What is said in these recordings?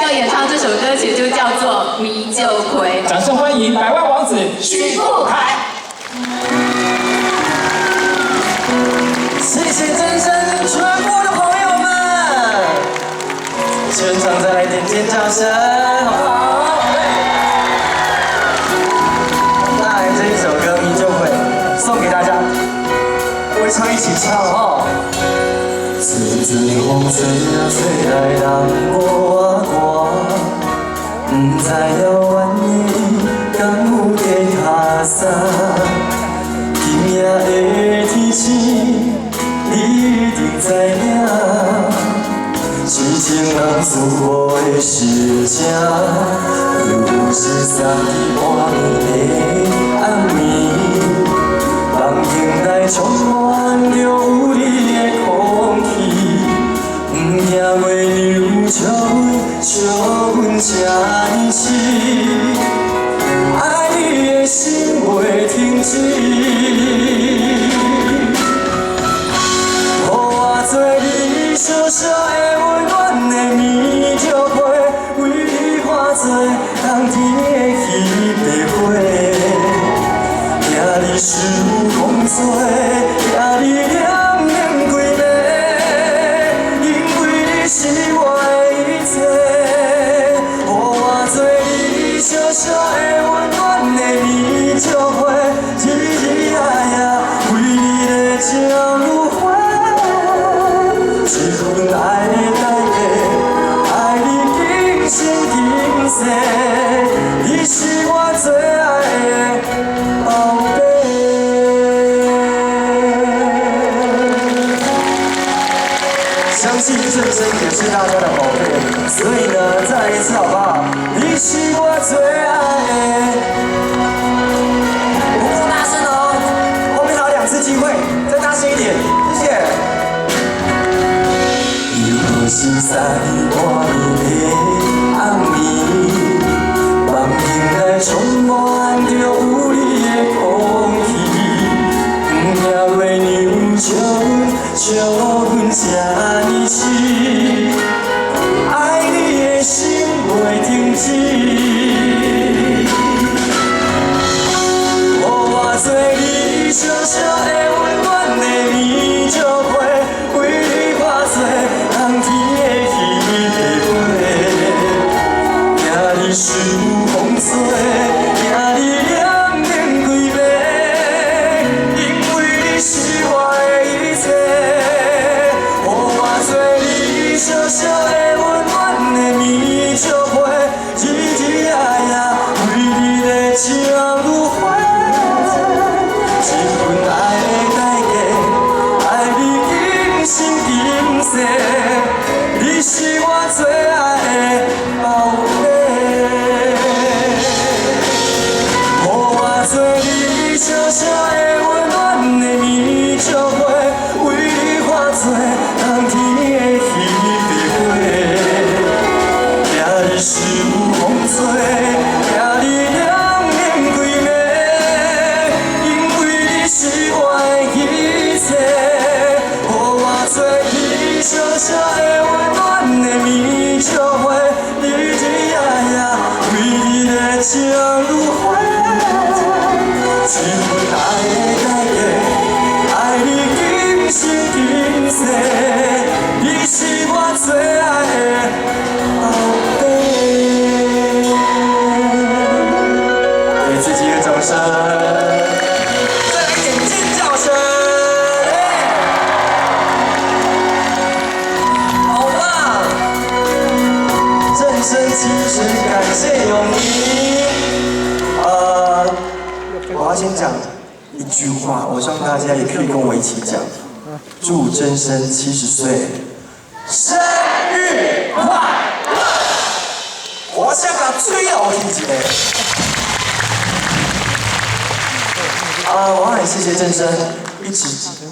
要演唱這首歌曲就叫做《迷酒魁》。掌聲歡迎百萬王子許富凱。謝謝真身全部的朋友們，全場再來點尖叫聲，好不好？那這一首歌《迷酒魁》送給大家，會唱一起唱哦。陣陣風吹啊吹來，人無我寒，毋知遙遠的伊敢有伫跤衫。今夜的天星，你一定知影，痴情人思無的心聲，又是三更半暝的暗暝，房間內充滿著有你的空氣，毋驚月娘笑阮，笑阮這呢痴，愛你的心袂停止。予我做你小小的溫暖的暝酒杯，為你化做冬天的彼白花，驚你受風吹，驚你涼冷規暝，因為你是我的一切。予我做你小小的溫暖的暝酒杯，日日夜夜為你的情如火。這份愛的代價，愛你今生今世，你是我最愛的寶貝。相信正聲也是大家的寶貝，所以呢，再來一次好不好？你是我最愛的，不夠大聲哦，後面還有兩次機會，再大聲一點，謝謝。又是三更半暝的暗暝，房間內充滿著有你的空氣，毋驚月娘笑阮，笑阮這呢痴，愛你的心袂停止。予我做你小小的溫暖的暝酒杯，為你化做冬天的彼白花，驚你受風吹，驚你涼冷規暝，因為你是我的一切。予我做你小小的溫暖的暝酒杯，日日夜夜為你的情如火。這份愛的代價，愛你今生今世，你是我最愛的寶貝。予我做你小小的溫暖的暝酒杯，為你化做冬天的彼白花，驚你受風吹，驚你涼冷規暝，因為你是我的一切。予我做你小小的溫暖的暝酒杯，日日夜夜為你的情如火。這份愛的代價，愛你今生今世，你是我最愛的寶貝。給自己一個掌聲，再來一點尖叫聲，好棒！正聲70，感謝永寧。我要先講一句話，我希望大家也可以跟我一起講。祝真聲70歲生日快樂！我先共吹落去一下。啊，我很謝謝正聲一直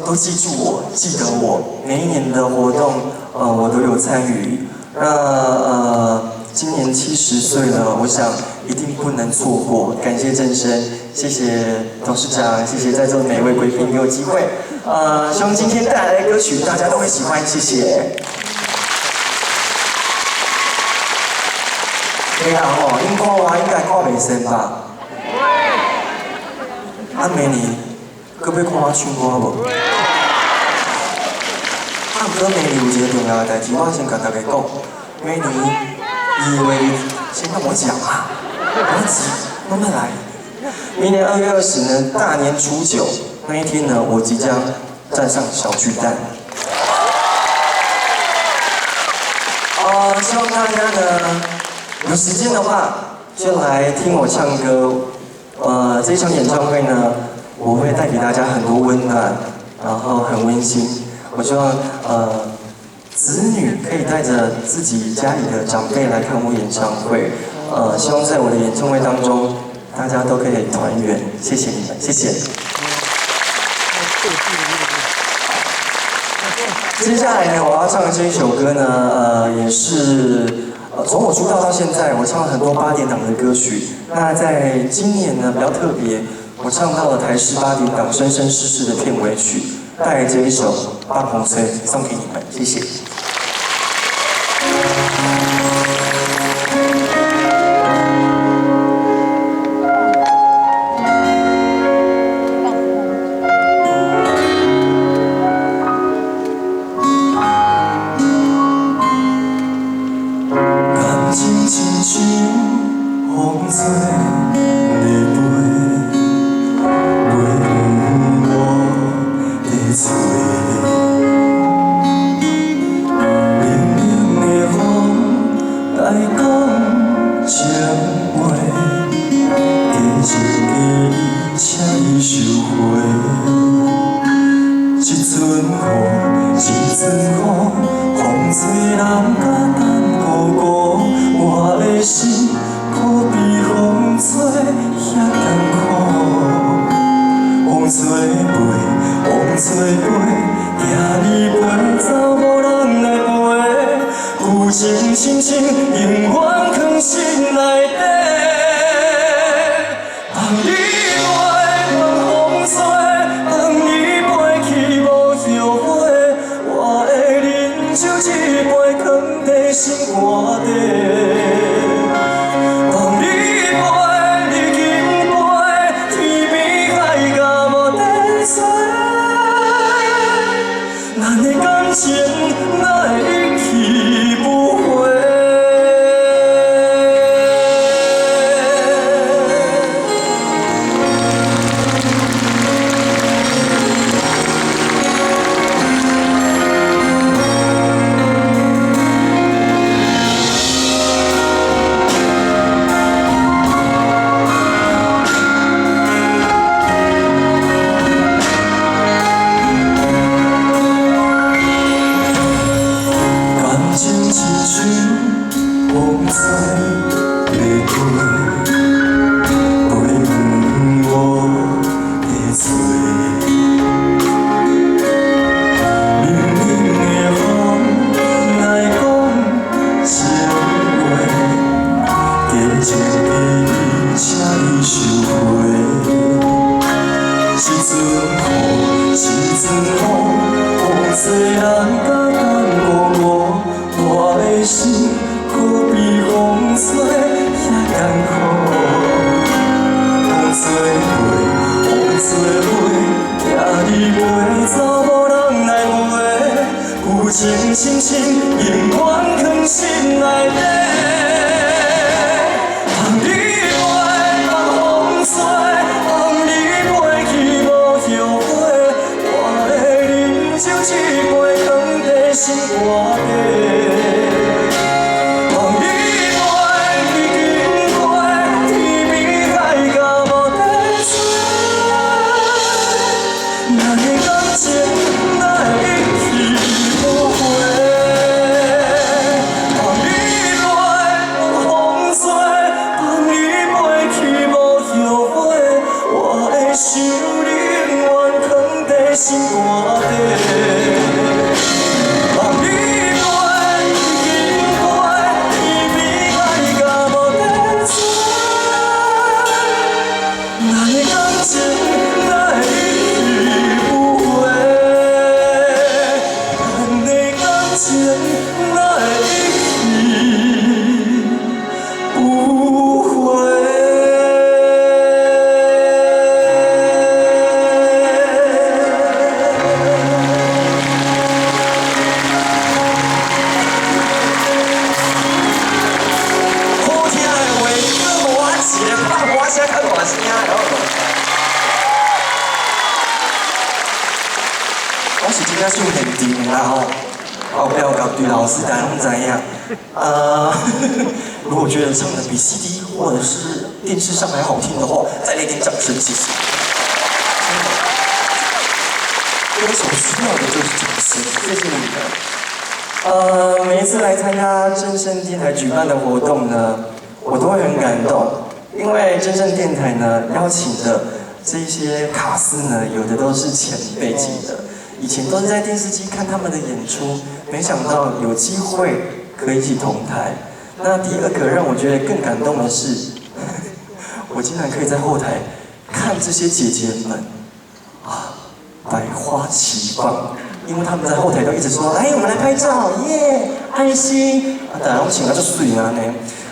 都記住我，記得我，每一年的活動，我都有參與。那今年70歲了，我想一定不能錯過。感謝正聲，謝謝董事長，謝謝在座的每一位貴賓給我機會。希望今天帶來的歌曲大家都會喜歡，謝謝。對啊吼，恁看我應該看袂羈吧？啊，明年閣欲看我唱歌無？啊，毋過明年有一個重要的代誌，我先共大家講。明年2月，先讓我講啊，不要急，慢慢來。明年2月20呢，大年初九那一天呢，我即將站上小巨蛋。希望大家呢有時間的話，就來聽我唱歌。這場演唱會呢，我會帶給大家很多溫暖，然後很溫馨。我希望子女可以帶着自己家裡的長輩來看我演唱會。希望在我的演唱會當中，大家都可以團圓。謝謝你們，謝謝。接下來呢，我要唱的這一首歌呢，也是從我出道到現在，我唱了很多八點檔的歌曲。那在今年呢，比較特別，我唱到了台視八點檔《生生世世》的片尾曲，帶來這一首《放風吹》送給你們，謝謝。感情親像風吹咧飛，飛遠無咧揣。冷冷的風來講情話，假情假意，請你收回。一陣雨，一陣風，風吹人甲等孤孤，我的心可比風吹遐艱苦。風吹飛，風吹飛，行你飛走無人來陪，舊情深深永遠藏心內底。放你飛，放風吹，放你飛去無後悔，我的啉酒一杯，藏在心肝底。放你飛，你緊飛，天邊海角無得找，咱的感情哪會一去不回？感情親像風吹咧飛，飛遠無得揣。冷冷的風來講情話，假情假意，請你收回。一陣雨，一陣風，風吹人甲等孤孤，我的心可比風吹遐艱苦。風吹飛，風吹飛，行你飛走無人來陪，舊情深深永遠藏心內底。放你飛，放風吹，放你飛去無後悔，我的啉酒一杯，藏在心肝底。放你飛，你緊飛，天邊海角無得找，咱的感情哪會一去不回？放你飛，正唱現場的啦吼，後壁有樂隊老師，大家攏知影。如果覺得唱的比 CD 或者是電視上還好聽的話，再來點掌聲，謝謝。歌手需要的就是掌聲，謝謝你們。每一次來參加正聲電台舉辦的活動呢，我都會很感動，因為正聲電台呢邀請的這一些卡司呢，有的都是前輩級的，以前都是在電視機看他們的演出，沒想到有機會可以一起同台。那第二個讓我覺得更感動的是，我竟然可以在後台看這些姐姐們，啊，百花齊放，因為他們在後台都一直說：“來，我們來拍照，耶，愛心。”啊，大家攏穿啊足媠按呢，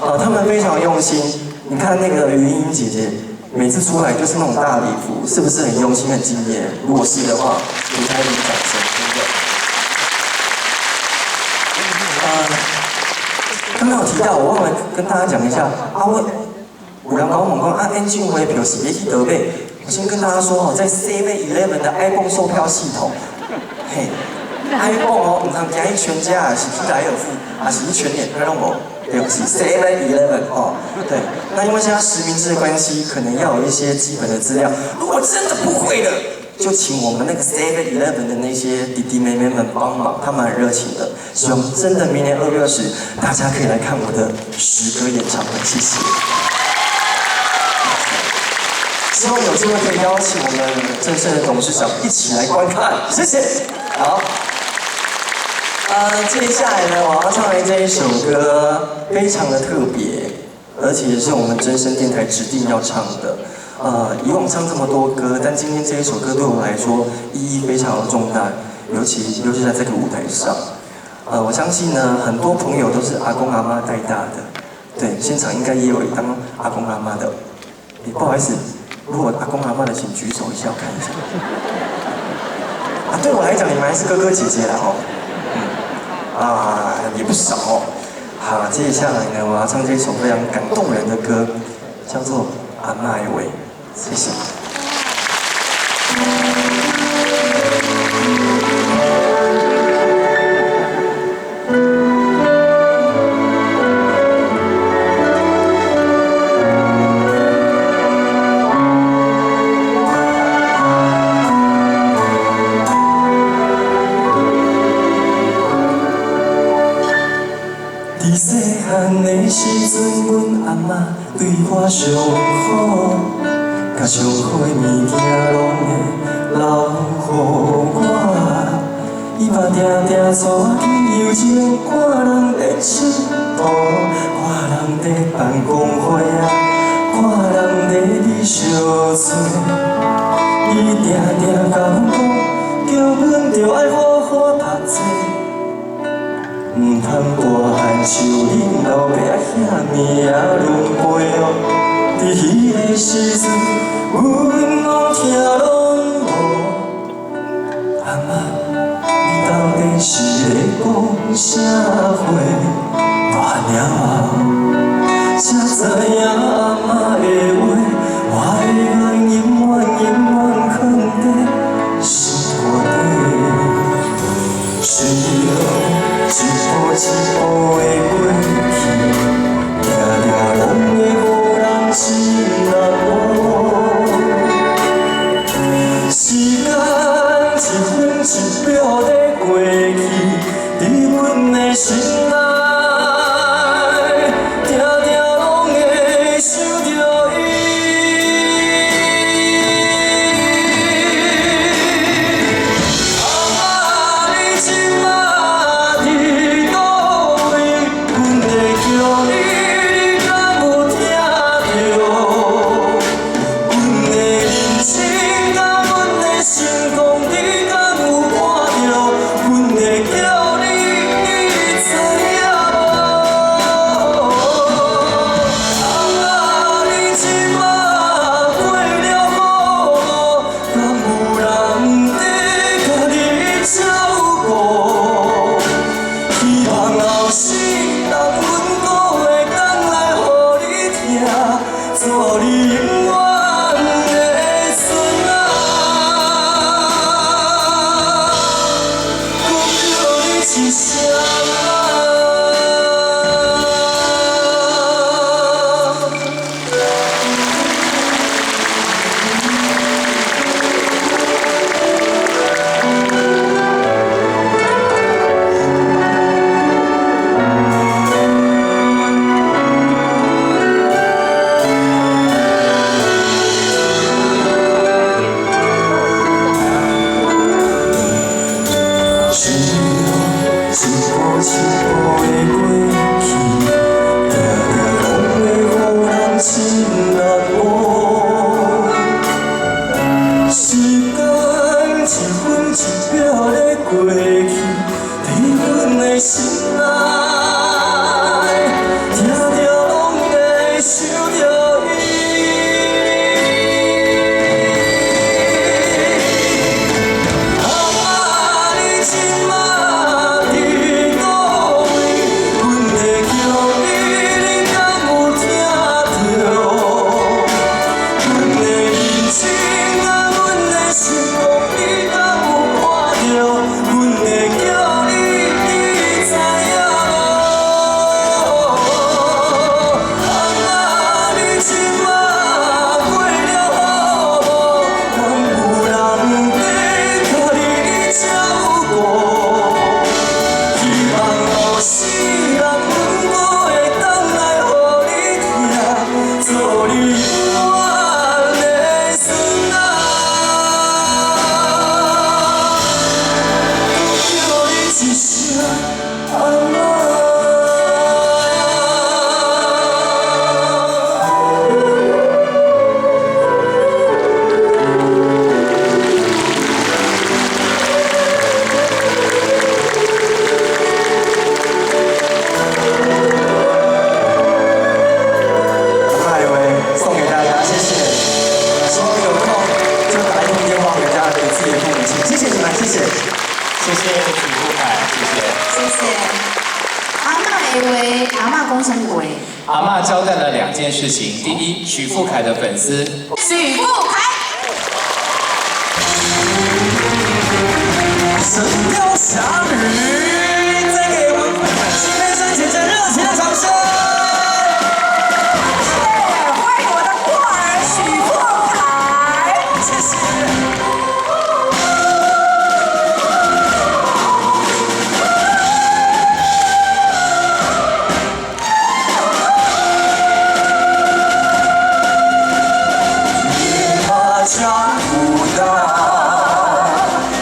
啊，他們非常用心。你看那個雲英姐姐，每次出來就是那種大禮服，是不是很用心、很敬業？如果是的話，給她一點掌聲，真的。剛剛有提到，我忘了跟大家講一下啊，我有人共我問講啊，演唱會票是欲去佗買？我先跟大家說哦，在 Seven Eleven 的 iPhone 售票系統，嘿，iPhone 哦，毋通驚去全家，還是去萊爾富，還是去全聯，彼攏無，對，是 Seven Eleven 哦，對。那因為現在實名制的關係，可能要有一些基本的資料。如果真的不會的，就請我們那個 Seven Eleven 的那些弟弟妹妹們幫忙，他們很熱情的。希望真的明年2月20，大家可以來看我的實歌演唱會，謝謝。希望有機會可以邀請我們正聲的董事長一起來觀看，謝謝。好，接下來呢，我要唱的這一首歌非常的特別，而且是我們正聲電台指定要唱的。以往唱這麼多歌，但今天這一首歌對我來說意義非常的重大，尤其在這個舞台上。我相信呢，很多朋友都是阿公阿媽帶大的，對，現場應該也有當阿公阿媽的。欸，不好意思，如果阿公阿媽的，請舉手一下，我看一下。啊，對我來講，你們還是哥哥姐姐啦，吼。啊，也不少哦。好，接下來呢，我要唱這首非常感動人的歌，叫做《阿嬤的話》，謝謝。伫細漢的時陣，阮阿嬤對我上好，共上好的物件攏會留予我。伊嘛定定帶我去遊樂看人咧𨑨迌，看人咧辦公會啊，看人咧比相吹。伊定定共阮講，叫阮著愛好好讀冊。毋通大漢像恁老爸遐爾仔輪迴哦。佇彼个時陣，阮攏聽攏無。阿嬤，你到底是咧講啥話？大漢了後，才知影阿嬤的話，我的眼永遠永遠囥佇心肝底。歲月一步一步的過去，定定攏會予人真難忘。時間一分一秒咧過去，佇阮的心內，謝你們，謝謝。謝謝許富凱，謝謝。謝謝。阿嬤的話，阿嬤講啥物話？阿嬤交代了兩件事情，第一，許富凱的粉絲。許富凱。神鵰俠侶，再給我們金佩珊姐姐熱情的掌聲。謝謝，歡迎我的過兒許富凱。謝謝。別怕江湖大，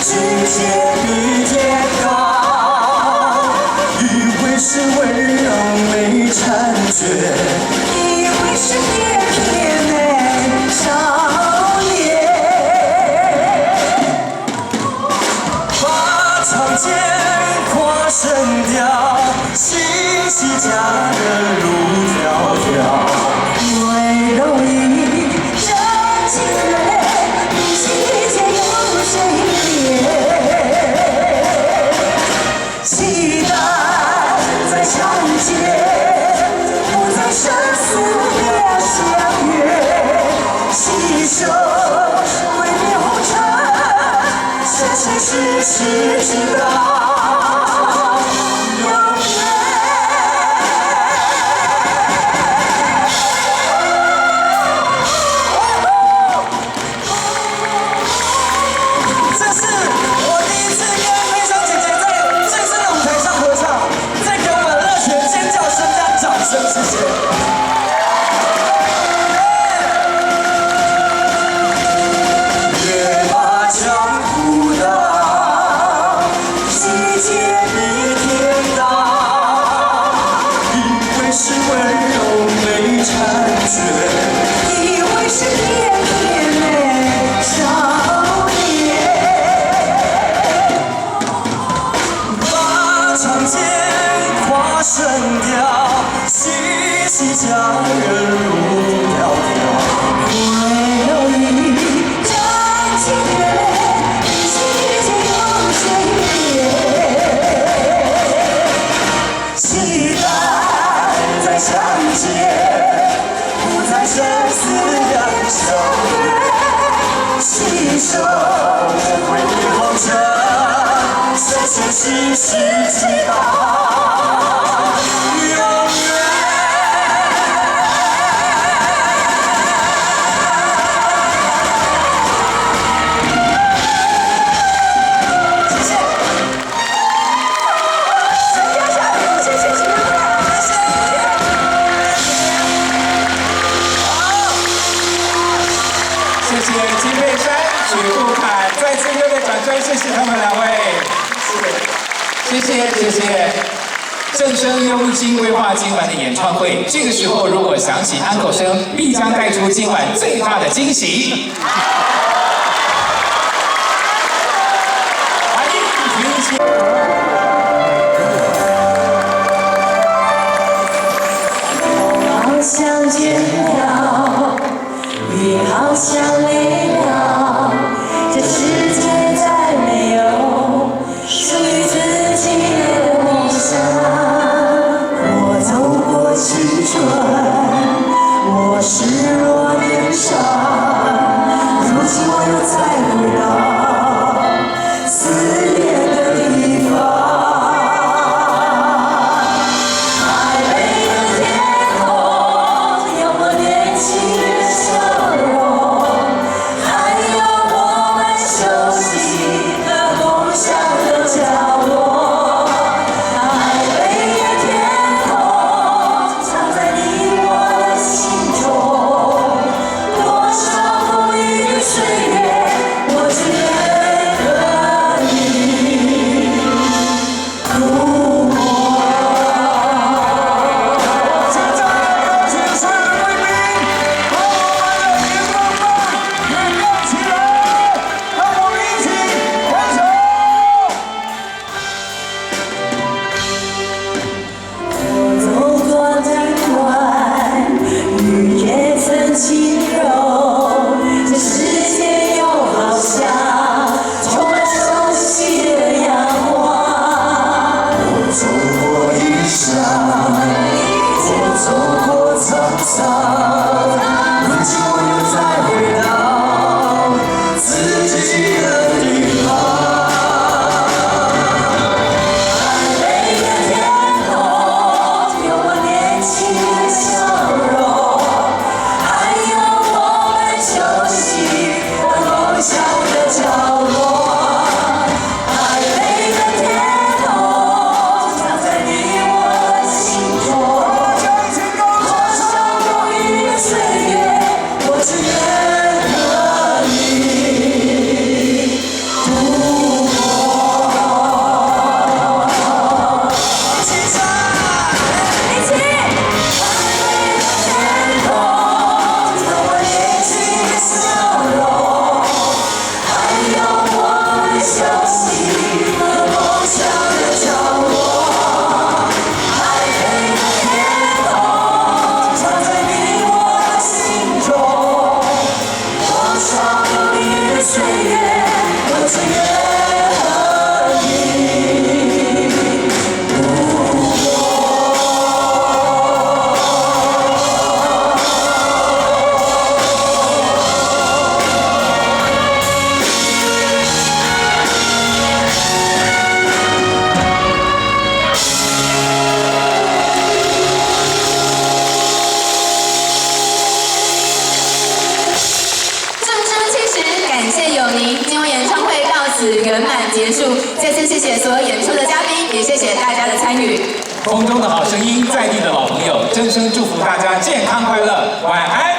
境界比天高。以為是溫柔沒嬋娟，以為是翩翩美少年。把長劍跨神鵰，心繫佳人路迢迢。溫柔一盞清月，比起間有誰憐？期待再相見，不在生死別相約。攜手揮別紅塵，生生世世直到永遠。這是我第一次跟佩珊姐姐在正式的舞台上合唱，再給我們熱情尖叫聲加掌聲，謝謝。別怕江湖大，境界比天大。以為是溫柔沒嬋娟，以為是翩翩美少年。把長劍跨神鵰，心繫佳人路迢迢。溫柔一盞清月，比起間有誰憐？期待再相見，不在生死兩相約。攜手揮別紅塵，生生世世直到永遠。謝謝。神鵰俠侶，謝謝許富凱，謝謝。謝謝金佩珊、許富凱，再次熱烈掌聲，謝謝他們兩位，謝謝謝謝。正聲用心規劃今晚的演唱會，這個時候如果響起安可聲，必將帶出今晚最大的驚喜。歡迎雲奇。好想見到，也好想淚了，這世界再沒有屬於自己的夢想。我走過青春，我失落年少，如今我又再回到思念的地方。曖昧的天空，有我年輕的笑容。走過滄桑，如今我又再回到自己的地方。美的天空，有我年輕的笑容，還有我們休息和夢想的角落。台北的天空，藏在你我的心中。多少風雨的歲月，我只願和你度過。一起唱。一起。台北的天空，有我年輕的笑容，還有我們休息和夢想的角落。台北的天空，藏在你我的心中。多少風雨的歲月，我只願和你度過。正聲70，感謝有您。今晚演唱會到此圓滿結束，再次謝謝所有演出的嘉賓，也謝謝大家的參與。空中的好聲音，在地的老朋友，真聲祝福大家健康快樂，晚安。